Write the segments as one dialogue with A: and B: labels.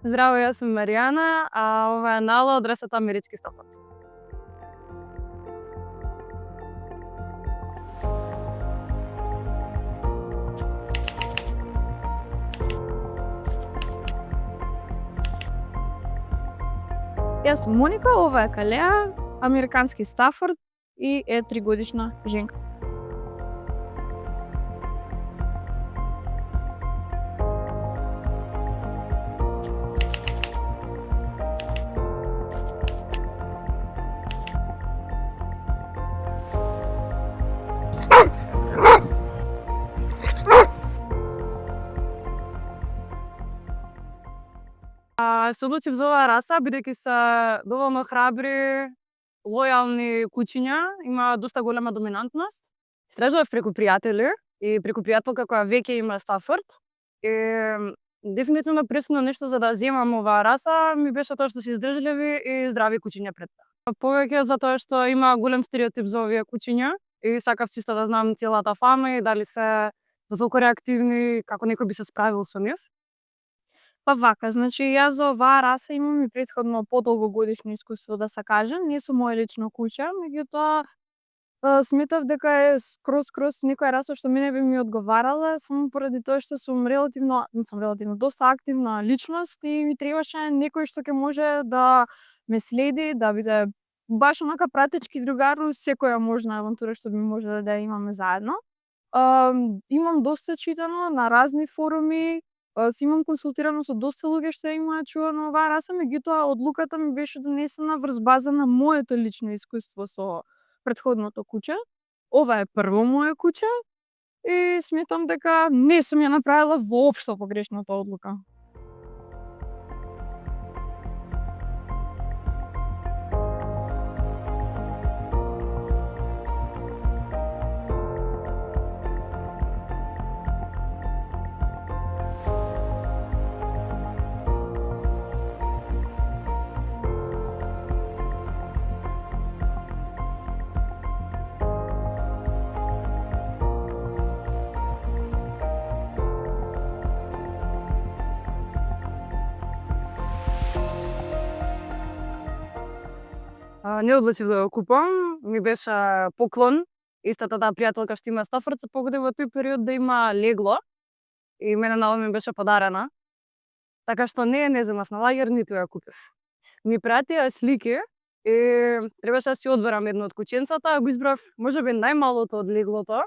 A: Здраво, јас сум Маријана, а ова е Нала од Ресет Амерички Стафорд.
B: Јас сум Моника, ова е Калеа, американски Стафорд и е 3-годишна женка.
A: Се одлучив за оваа раса бидејќи се доволно храбри, лојални кучиња, има доста голема доминантност. Истражував преку пријатели и преку пријателка која веќе има Стафорд. И дефинитивно пресудно нешто за да земам оваа раса ми беше тоа што се издржливи и здрави кучиња пред тоа. Повеќе за тоа што има голем стереотип за овие кучиња и сакав чисто да знам целата фама и дали се толку реактивни, како некој би се справил со нив.
B: Па вака, значи јас за оваа раса имам и претходно подолгогодишно искуство да се каже, не со моје лично куче, меѓутоа сметав дека е скроз некоја раса што мене би ми одговарала, само поради тоа што сум доста активна личност и ми требаше некој што ќе може да ме следи, да биде баш онака пратечки другар у секоја можна авантура што би можеле да ја имаме заедно. Имам доста читано на разни форуми, се имам консултирано со доста луѓе што ја имаат чувано оваа раса, меѓутоа одлуката ми беше донесена врз база на моето лично искуство со претходното куче. Ова е прво мое куче и сметам дека не сум ја направила воопшто погрешната одлука.
A: Не одлучив да го купам, ми беше поклон. Истата таа пријателка што има Стафорд се погоди во тој период да има легло и мене Нала ми беше подарена. Така што не земав на лагер, ниту ја купив. Ми пратија слики и требаше да си одберам едно од кученцата, а го избрав можеби најмалото од леглото,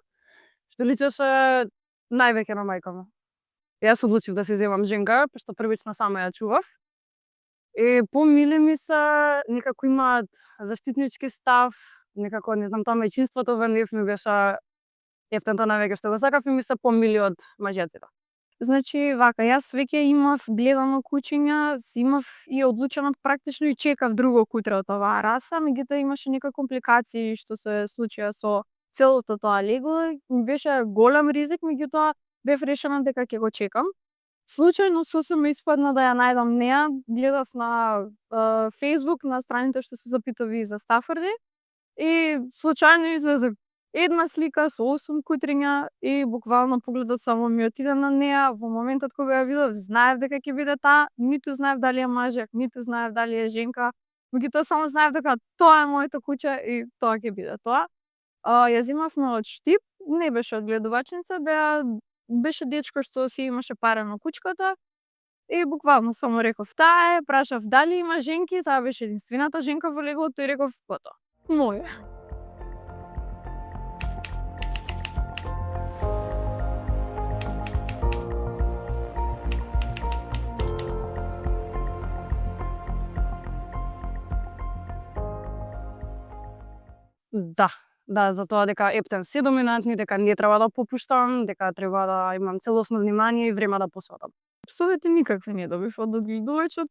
A: што личеше највеќе на мајка ми. Јас одлучив да си земам женка, пошто првично сама ја чував. И помили ми се, некако имаат заштитнички став, некако не знам, тоа мајчинството во нив ми беше ефтента навеќе што го сакав и ми се помили од мажјаците.
B: Значи, вака, јас веќе имав гледано кучиња, имав и одлучено практично и чекав друго кутре од оваа раса, меѓутоа имаше некои компликации што се случија со целото тоа легло, ми беше голем ризик, меѓутоа бев решена дека ќе го чекам. Случајно сосема испадна да ја најдам неа, гледав на Facebook на страните што се запитови за Стафорди и случајно излезе една слика со 8 кутриња и буквално погледот само ми отиде на неа. Во моментот кога ја видов, знаев дека ќе биде таа, ниту знаев дали е мажјак, ниту знаев дали е женка, меѓутоа само знаев дека тоа е моето куче и тоа ќе биде тоа. Ја земавме од Штип, не беше од гледувачница, беше дечко што си имаше парено кучката и буквално само реков таа е, прашав дали има женки, таа беше единствената женка во леглото и реков тоа, моје.
A: Да, за тоа дека ептен се доминантни, дека не треба да попуштам, дека треба да имам целосно внимание и време да посветам.
B: Совети никакви не добив од одгледувачот,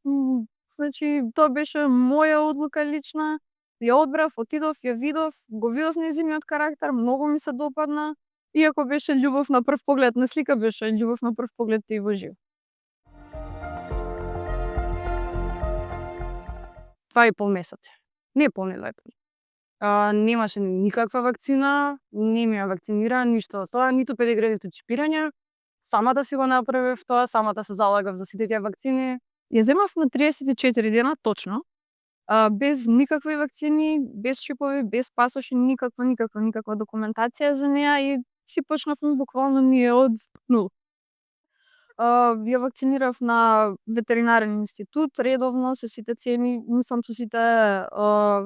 B: значи тоа беше моја одлука лична. Ја одбрав, отидов, ја видов, го видов нејзиниот карактер, многу ми се допадна. Иако беше љубов на прв поглед на слика, беше љубов на прв поглед и во живо.
A: 2,5 месеци. Не помни лепо. Немаше никаква вакцина, не ми ја вакцинира, ништо од тоа, ниту педигре, ниту чипирање. Самата си го направив тоа, самата се залагав за сите тие вакцини.
B: Ја земав на 34 дена точно, без никакви вакцини, без чипови, без пасоши, никаква документација за неа и си почнавме буквално ние од нула. Ја вакцинирав на ветеринарен институт редовно со сите цени, мислам со сите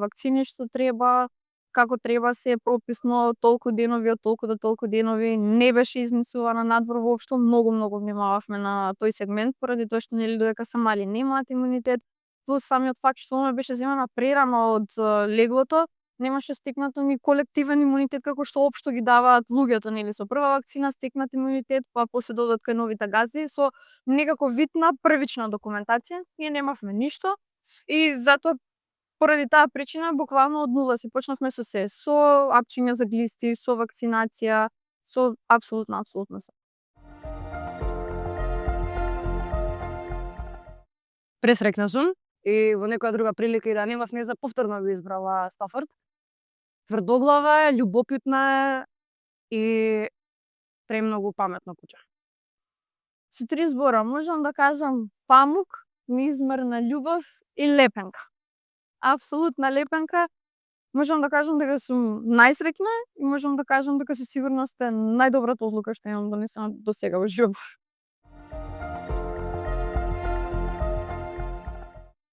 B: вакцини што треба, како треба се е прописно, толку денови од толку до толку денови, не беше изнесувана надвор воопшто, многу внимававме на тој сегмент поради тоа што нели додека се мали немаат имунитет, плюс самиот факт што она беше земена прерано од леглото, немаше стекнато ни колективен имунитет како што општо ги даваат луѓето, нели со прва вакцина стекнат имунитет, па после додат кај новите газди со некако вид на првична документација, ние немавме ништо и затоа поради таа причина буквално од нула си почнавме со се, со апчиња за глисти, со вакцинација, со апсолутно се.
A: Пресрекна сум и во некоја друга прилика и да немав не за повторно би избрала Стафорд. Тврдоглава е, љубопитна е и премногу паметна куќа.
B: Со 3 збора можам да кажам памук, неизмерна љубов и лепенка. Апсолутна лепенка. Можам да кажам дека сум најсреќна и можам да кажам дека со сигурност е најдобрата одлука што имам донесена до сега во животот.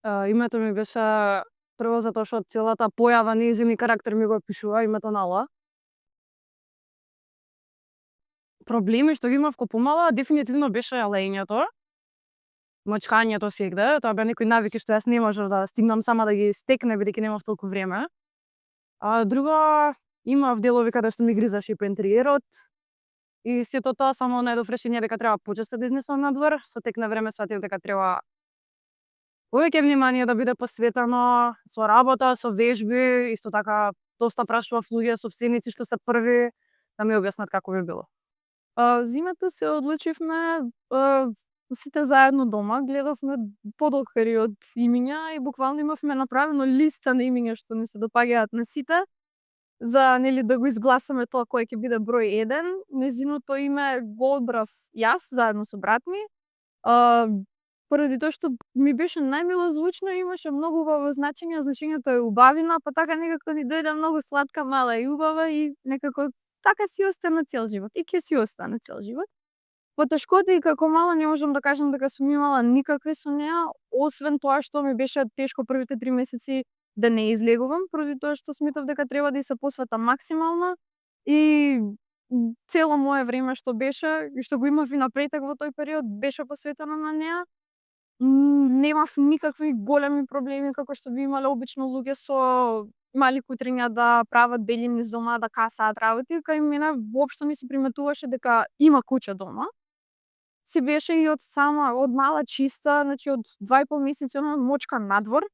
A: Името ми беше прво затоа што целата појава нејзин и карактер ми го опишува името Нала. Проблеми што ги имав ко помала дефинитивно беше лењето, мачкањето сегде, тоа беа некои навики што јас не можев да стигнам сама да ги стекнем бидејќи немав толку време. А друго, имав делови каде што ми гризаше пентериерот и сето тоа само најдов решение дека треба почесто да изнесам надвор, со тек на време сфатив дека треба повеќе внимание да биде посветено со работа, со вежби, исто така доста прашував луѓе собственици што се први да ми објаснат како би било.
B: Зимето се одлучивме сите заедно дома, гледавме подолг период имиња и буквално имавме направено листа на имиња што ни се допаѓаат на сите, за нели да го изгласаме тоа кој ќе биде број 1. Нејзиното име го одбрав јас заедно со брат ми. Поради тоа што ми беше најмилозвучно и имаше многу убаво значење, значењето е убавина, па така некако ни дојде многу сладка, мала и убава и некако така си остана цел живот и ќе си остане цел живот. Потешкоти и како мала не можам да кажам дека сум имала никакви со неа, освен тоа што ми беше тешко првите 3 месеци да не излегувам, поради тоа што сметав дека треба да и се посветам максимално и цело мое време што беше и што го имав и на претек во тој период беше посветено на неа. Немав никакви големи проблеми како што би имале обично луѓе со мали кутриња да прават бели низ дома, да касаат работи, кај мене воопшто не се приметуваше дека има куќа дома. Си беше и од мала чиста, значи од 2,5 месеци она мочка надвор.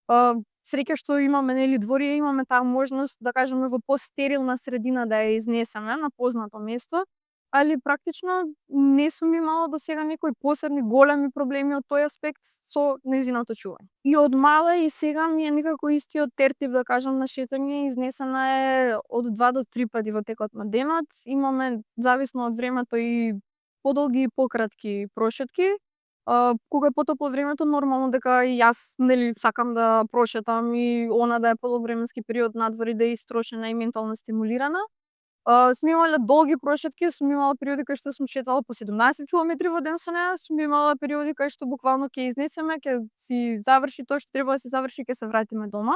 B: Среќа што имаме нели дворие, имаме таа можност да кажеме во постерилна средина да ја изнесеме на познато место, али практично не сум имала до сега некои посебни големи проблеми од тој аспект со нејзиното чување. И од мала и сега ми е некако истиот тертип да кажам на шетање, изнесена е од 2 до 3 пати во текот на денот. Имаме зависно од времето и подолги и пократки прошетки. Кога е потопло времето, нормално дека и јас нели сакам да прошетам и она да е полувременски период надвор и да е истрошена и ментално стимулирана. Сум имала долги прошетки, сум имала периоди кај што сум шетала по 17 километри во ден со неа, сум имала периоди кај што буквално ќе изнесеме, ќе си заврши тоа што треба да се заврши и ќе се вратиме дома.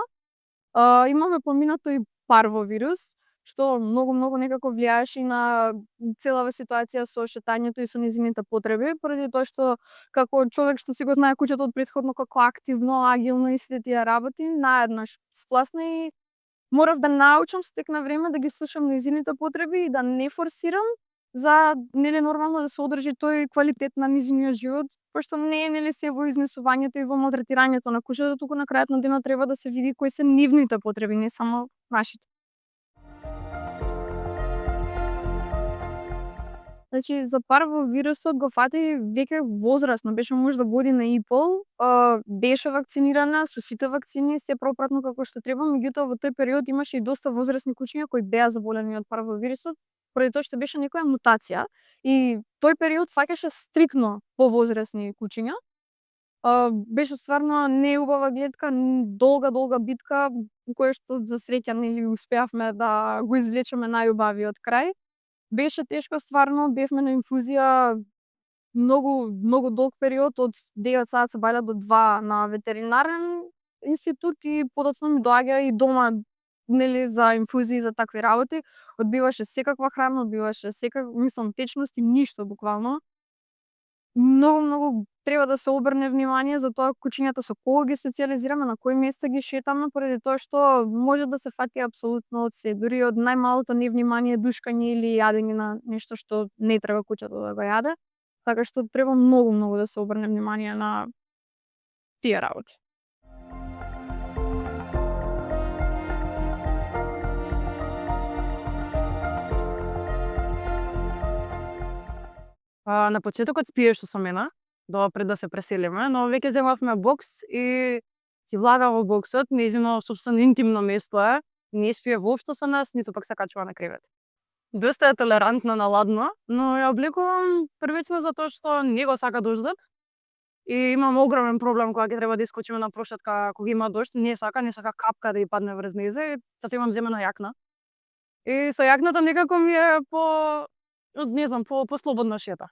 B: Имаме поминато и парвовирус, што многу некако влијаеше на целава ситуација со шетањето и со нејзините потреби, поради тоа што како човек што си го знае куќето од претходно како активно, агилно и сите тие работи, наеднаш спласна и морав да научам со тек на време да ги слушам нејзините потреби и да не форсирам за нели нормално да се одржи тој квалитет на нејзиниот живот, пошто не е нели се во изнесувањето и во малтретирањето на куќата, туку на крајот на денот треба да се види кои се нивните потреби, не само нашите. Значи, за парвовирусот го фати веќе возрастно, беше можда година и пол, беше вакцинирана со сите вакцини, се пропратно како што треба, меѓутоа во тој период имаше и доста возрастни куќиња кои беа заболени од парвовирусот, поради тоа што беше некоја мутација и тој период фаќаше стрикно повозрастни куќиња. Беше стварно неубава гледка, долга битка, која што за среќа нели успеавме да го извлечеме најубавиот крај. Беше тешко стварно, бевме на инфузија многу долг период, од 9 саат се бајла до 2 на ветеринарен институт и подоцна ми доаѓа и дома нели за инфузии за такви работи. Одбиваше секаква храна, одбиваше мислам течности, ништо буквално. Многу треба да се обрне внимание за тоа кучињата со кого ги социјализираме, на кои места ги шетаме, поради тоа што може да се фати апсолутно од се, дури од најмалото невнимание, душкање или јадење на нешто што не треба кучето да го јаде. Така што треба многу да се обрне внимание на тие работи.
A: На почетокот спиеше со мене, пред да се преселиме, но веќе земавме бокс и си влага во боксот, нејзино сопствено интимно место е, не спие воопшто со нас, ниту пак се качува на кревет. Доста е толерантна на ладно, но ја облекувам првично затоа што не го сака дождот и имам огромен проблем кога ќе треба да искочиме на прошетка кога има дожд, не сака капка да ја падне врз нејзе и затоа имам земена јакна. И со јакната некако ми е не знам, слободна шета.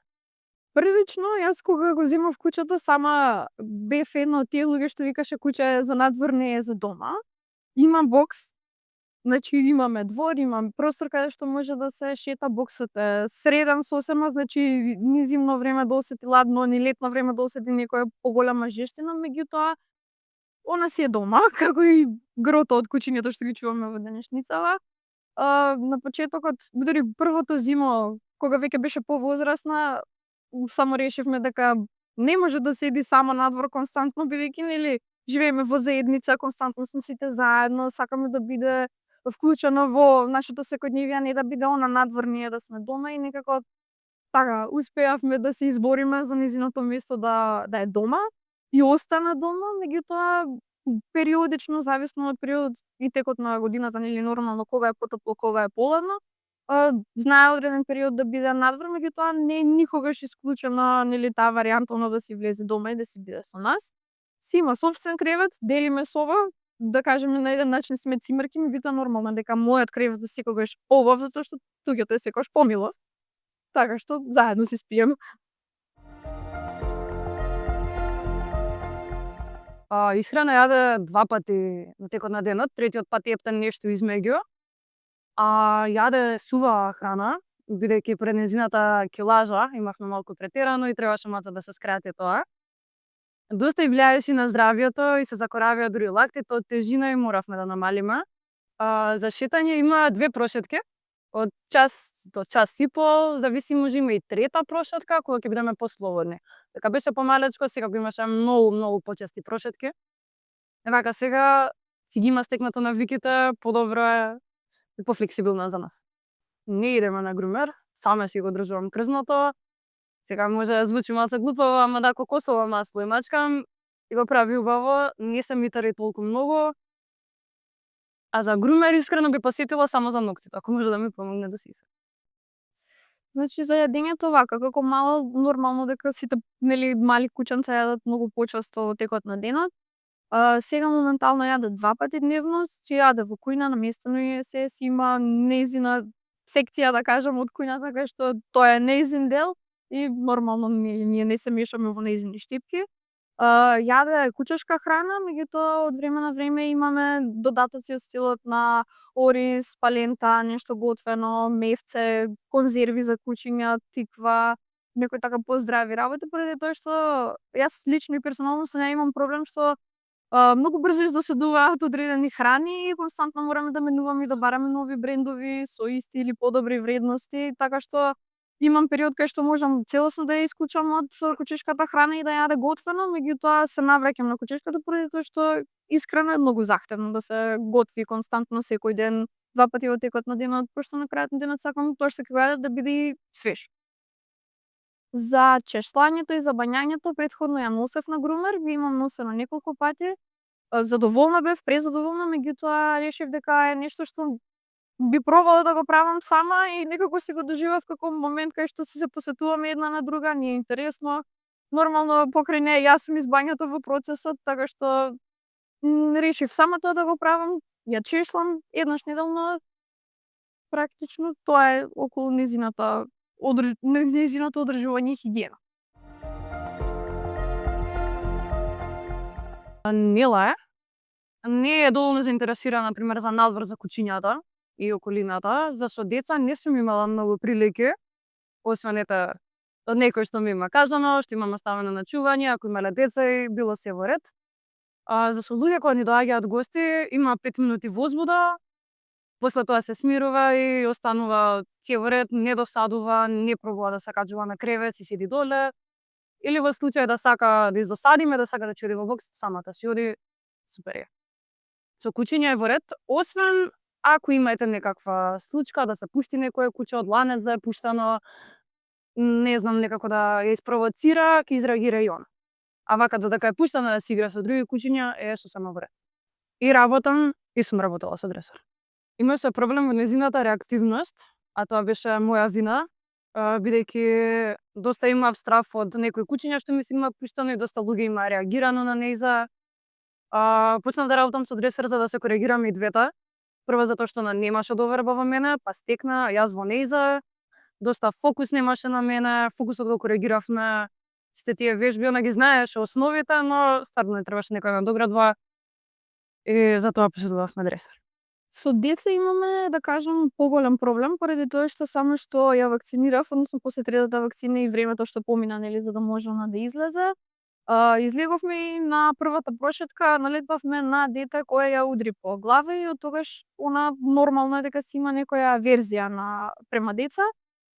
B: Првично, јас кога го земав куќето, сама бев една од тие луѓе што викаше куќа е за надвор, не е за дома. Има бокс, значи имаме двор, имам простор каде што може да се шета, боксот е среден сосема, значи ни зимно време да осети ладно, ни летно време да осети некоја поголема жештина, меѓутоа она си е дома, како и грото од кучињата што ги чуваме во денешницава. На почетокот, дури првото зимо, кога веќе беше повозрасна, само решивме дека не може да седи сама надвор константно, бидејќи нели живееме во заедница, константно сме сите заедно, сакаме да биде вклучено во нашето секојдневие, не да биде она надвор, ние да сме дома и некако така успеавме да се избориме за нејзиното место да е дома и остана дома, меѓутоа периодично, зависно од период и текот на годината, нели нормално кога е потопло, кога е поладно, знае одреден период да биде надвор, меѓутоа не е никогаш исклучена нели таа варијанта да си влезе дома и да си биде со нас. Си има сопствен кревет, делиме соба, да кажеме на еден начин сме цимерки, меѓутоа нормално дека мојот кревет е секогаш обав затоа што туѓото е секогаш помило. Така што заедно си спиеме.
A: Исхрана јаде 2 пати на текот на денот, третиот пат ептен нешто измеѓу. Јаде суваа храна, бидејќи пред нејзината килажа имавме малку претерано и требаше малку да се скрати тоа. Доста и влијаеше на здравјето и се закоравија дури лактите од тежина и моравме да намалиме. За шетање има 2 прошетки, од час до час и пол, зависи може има и трета прошетка кога ќе бидеме послободни. Дека беше помалечко, сега го имаше многу почести прошетки. Вака сега си ги има стекнато навиките, подобро е и пофлексибилно за нас. Не идеме на грумер, саме си го држувам крзното. Сега може да звучи малку глупаво, ама да кокосово масло и мачкам и го прави убаво, не се митари толку многу. А за грумер искрено би посетила само за ноктите, ако може да ми помогне да си се.
B: Значи за јадењето вака, како мало нормално дека сите нели мали кученца јадат многу почесто во текот на денот. Сега моментално јаде 2 пати дневно, си јаде во кујна, наместено и се си има нејзина секција да кажам од кујната кај што тоа е нејзин дел и нормално ние не се мешаме во нејзини штипки. Јаде кучешка храна, меѓутоа од време на време имаме додатоци од стилот на ориз, палента, нешто готвено, мевце, конзерви за кучиња, тиква, некои така поздрави работи, поради тоа што јас лично и персонално со неа имам проблем што многу брзо издоседуваат одредени храни и константно мораме да менуваме и да бараме нови брендови со исти или подобри вредности, така што имам период кај што можам целосно да ја исклучам од кучешката храна и да јаде готвено, меѓутоа се навраќам на кучешката поради тоа што искрено е многу захтевно да се готви константно секој ден, 2 пати во текот на денот, пошто на крајот на денот сакам тоа што ќе го јадат да биде и свеж. За чешлањето и за бањањето претходно ја носев на грумер, ги имам носено неколку пати. Задоволна бев, презадоволна, меѓутоа решив дека е нешто што би пробала да го правам сама и некако си го доживав како момент кај што се посветуваме една на друга, ни е интересно. нормално покрај неа јас сум избањата во процесот, така што решив сама тоа да го правам, ја чешлам еднаш неделно, практично тоа е околу нејзиното одржување и хигиена.
A: Нела не е доволно заинтересирана, например, за надвор за кучињата и околината. За со деца не сум имала многу прилики, освен ете од некој што ми има кажано, што имам оставено на чување, ако имале деца и било се во ред. За со луѓе кои ни доаѓаат гости, има 5 минути возбуда, после тоа се смирува и останува си во ред, не досадува, не пробува да се каđува на кревет, си седи доле. Или во случај да сака да издосадиме, да сака да ќе оди во бокс, самата си оди, супер е. Со кучиња е во ред, освен ако имате некаква случка да се пушти некое куче од ланец да е пуштано, не знам, некако да ја испровоцира, ќе изреагира и она. А вака додека е пуштана да си игра со други кучиња, е сосема во ред. И работам, и сум работела со дресер. Имаше проблем во нејзината реактивност, а тоа беше моја вина, бидејќи доста имав страф од некои кучиња што ми се има пуштано и доста луѓе има реагирано на нејза. Почнав да работам со дресер за да се коригираме и двете. Прво затоа што она немаше доверба во мене, па стекна јас во нејза. Доста фокус немаше на мене, фокусот го коригиравме, сите тие вежби, она ги знаеше основите, но стварно не требаше некој да доградува и затоа преседувавме дресер.
B: Со деца имаме, да кажам, поголем проблем, поради тоа што само што ја вакцинирав, односно после третата вакцина и времето што помина, нели, за да може она да излезе, излеговме и на првата прошетка, налетвавме на дете кое ја удри по глава и од тогаш она нормално е дека си има некоја верзија на према деца.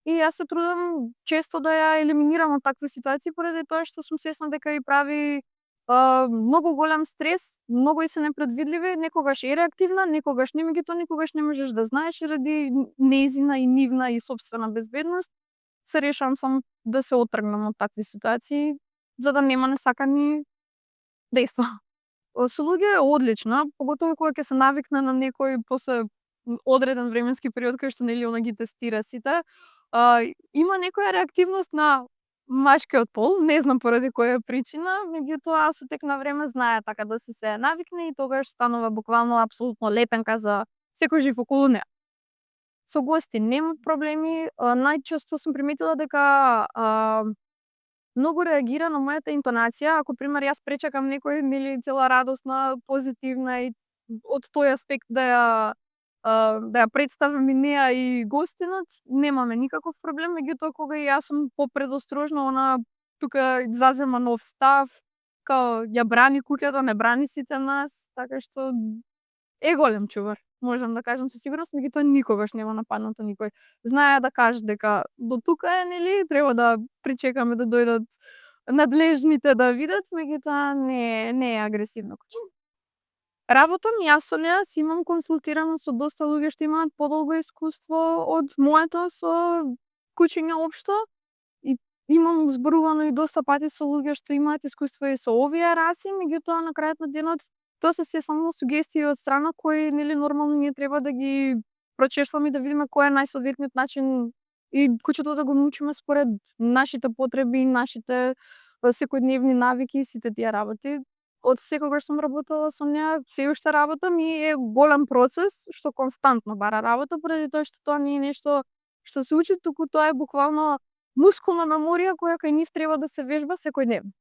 B: И јас се трудам често да ја елиминирам од такви ситуации, поради тоа што сум свесна дека и прави многу голем стрес, многу и се непредвидливи, некогаш е реактивна, некогаш не, меѓутоа никогаш не можеш да знаеш ради нејзина и нивна и сопствена безбедност. Се решавам само да се отргнам од такви ситуации, за да нема несакани дејства. Со луѓе е одлична, поготово кога ќе се навикне на некој после одреден временски период кај што нели она ги тестира сите. Има некоја реактивност на машкиот пол, не знам поради која причина, меѓутоа со тек на време знае така да се навикне и тогаш станува буквално апсолутно лепенка за секој жив околу неа. Со гости нема проблеми, најчесто сум приметила дека многу реагира на мојата интонација. Ако пример јас пречекам некој, нели, цела радосна, позитивна и од тој аспект да ја представам и неа и гостинот, немаме никаков проблем, меѓутоа кога и јас сум попредострожна, она тука зазема нов став, као ја брани куќата, не брани сите нас, така што е голем чувар, можам да кажам со сигурност, меѓутоа никогаш нема нападнато никој. Знае да каже дека до тука е, нели, треба да причекаме да дојдат надлежните да видат, меѓутоа не е агресивно куче. Работам јас со неа, си имам консултирано со доста луѓе што имаат подолго искуство од моето со кучиња општо. И имам зборувано и доста пати со луѓе што имаат искуство и со овие раси, меѓутоа на крајот на денот тоа се само сугестии од страна кои, нели, нормално ние треба да ги прочешваме и да видиме кој е најсоодветниот начин и кучето да го научиме според нашите потреби, нашите секојдневни навики и сите тие работи. Од секогаш сум работела со неа, се уште работам и е голем процес што константно бара работа, поради тоа што тоа не е нешто што се учи, туку тоа е буквално мускулна меморија која кај нив треба да се вежба секојдневно.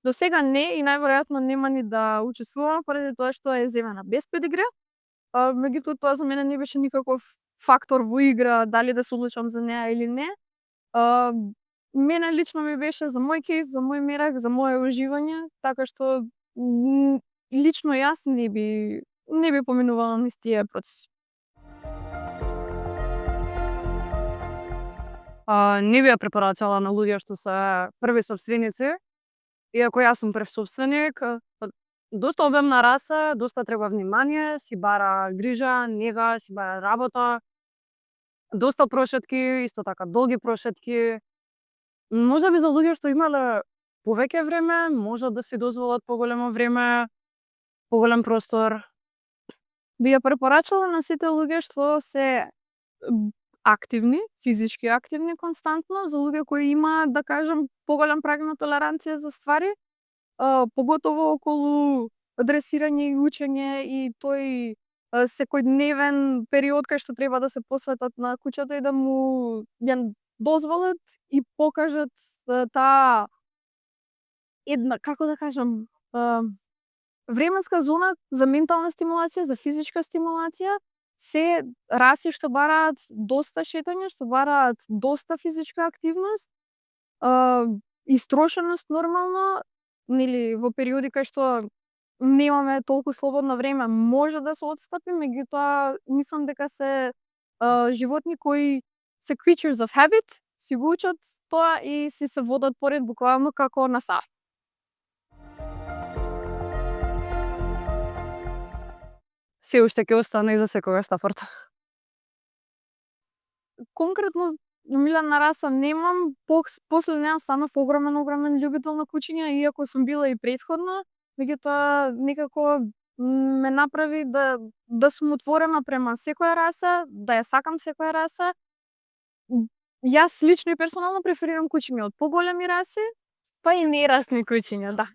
B: До сега не и најверојатно нема ни да учествувам, поради тоа што е земена без педигре. Меѓутоа тоа за мене не беше никаков фактор во игра дали да се одлучам за неа или не. Мене лично ми беше за мој кејф, за мој мерак, за моје уживање, така што лично јас не би поминувала низ тие процеси.
A: Не би ја препорачала на луѓе што се први сопственици, иако јас сум прв сопственик. Доста обемна раса, доста треба внимание, си бара грижа, нега, си бара работа. Доста прошетки, исто така долги прошетки. Можеби за луѓе што имале повеќе време, можат да си дозволат поголемо време, поголем простор.
B: Би ја препорачала на сите луѓе што се активни, физички активни константно, за луѓе кои имаат, да кажам, поголем праг на толеранција за ствари, поготово околу дресирање и учење и тој секојдневен период кај што треба да се посветат на куќата и да му ја дозволат и покажат таа една, како да кажам, временска зона за ментална стимулација, за физичка стимулација, се раси што бараат доста шетање, што бараат доста физичка активност, истрошеност нормално, нели во периоди кај што немаме толку слободно време, може да се отстапи, меѓутоа мислам дека се животни кои се creatures of habit, си го учат тоа и си се водат поред буквално како на сат.
A: Се уште ќе остане и за секогаш Стафорд.
B: Конкретно милена раса немам, после неа станав огромен љубител на кучиња, иако сум била и претходно, меѓутоа некако ме направи да сум отворена према секоја раса, да ја сакам секоја раса. Јас лично и персонално преферирам кучиња од поголеми раси, па и нерасни кучиња, да.